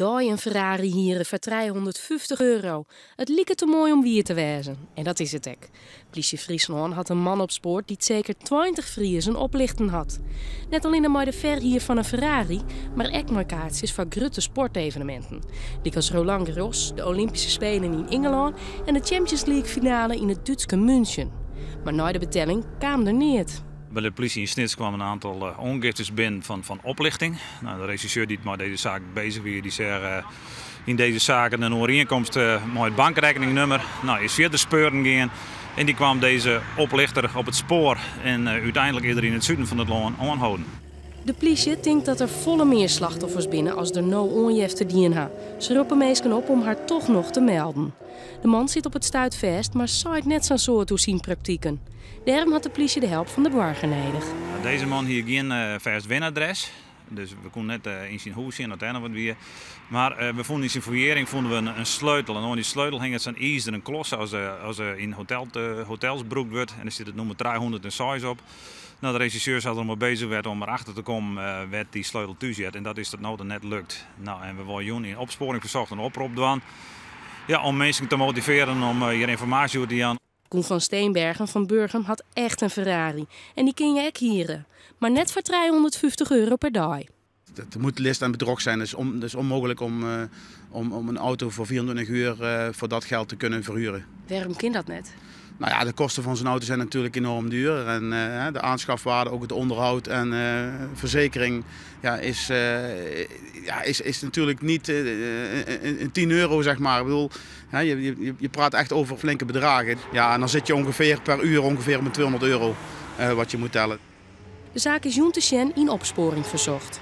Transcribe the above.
dei in Ferrari hiere foar 350 euro. It liket te moai om wier te wêzen. En dat is it ek. Plysje Fryslân hat in man opspoard dy't seker 20 Friezen oplichten hat. Net allinne mei de ferhier fan in Ferrari, mar ek mei kaartsjes foar grutte sporteveneminten. Lykas Roland Garros, de Olympyske Spelen yn Ingelân en de Champions League finale yn it Dútske München. Mar nei de betelling kaam der neat. By de plysje yn Snits kwam in oantal oangiftes binnen fan oplichting. Nou, de regisseur dy't mei dizze saak beuzich wie, dy seach yn dizze saken in oerienkomst mei it bankrekkeningnummer. Nou, is fierder speuren gien en dy kwam dizze oplichter op it spoar en úteinlik is er yn it suden fan it lân oanholden. De plysje tinkt dat der folle mear slachtoffers binne as der no oanjefte dien ha. Se roppe minsken op om har toch noch te melden. De man sit op it stuit fêst, mar seit net sa'n soad oer syn praktiken. Dêrom hat de plysje de help fan de boarger nedich. Dizze man hie gjin fêst wenadres, dus we koene net yn syn hûs sjen oft dêr noch wat wie. Mar we fûnen yn syn fûillearring fûnen we in sleutel. En oan dy sleutel hinget sa'n izeren klos as yn hotels brûkt wurdt. En dêr stiet it nûmer 306 op. Nou, de regisseur hat der mei beuzich west om derachter te kommen wêr't dy sleutel thús heart. En dat is tot no ta net lukt. Nou, en we wolle jûn yn Opsporing Verzocht in oprop dwaan. Ja, om minsken te motivearjen om hjir ynformaasje oer te jaan. Koen van Steenbergen fan Burgum hat echt in Ferrari. En dy kin je ek hiere. Mar net foar 350 euro per dei. Het moet list en bedrog zijn. Het is onmogelijk om een auto voor 24 uur voor dat geld te kunnen verhuren. Wêrom kin dat net? Nou ja, de kosten van zo'n auto zijn natuurlijk enorm duur. En de aanschafwaarde, ook het onderhoud en verzekering, ja, ja, is natuurlijk niet een 10 euro, zeg maar. Ik bedoel, hè, je praat echt over flinke bedragen. Ja, en dan zit je ongeveer per uur ongeveer met 200 euro wat je moet tellen. De saak is jûn te sjen yn Opsporing Verzocht.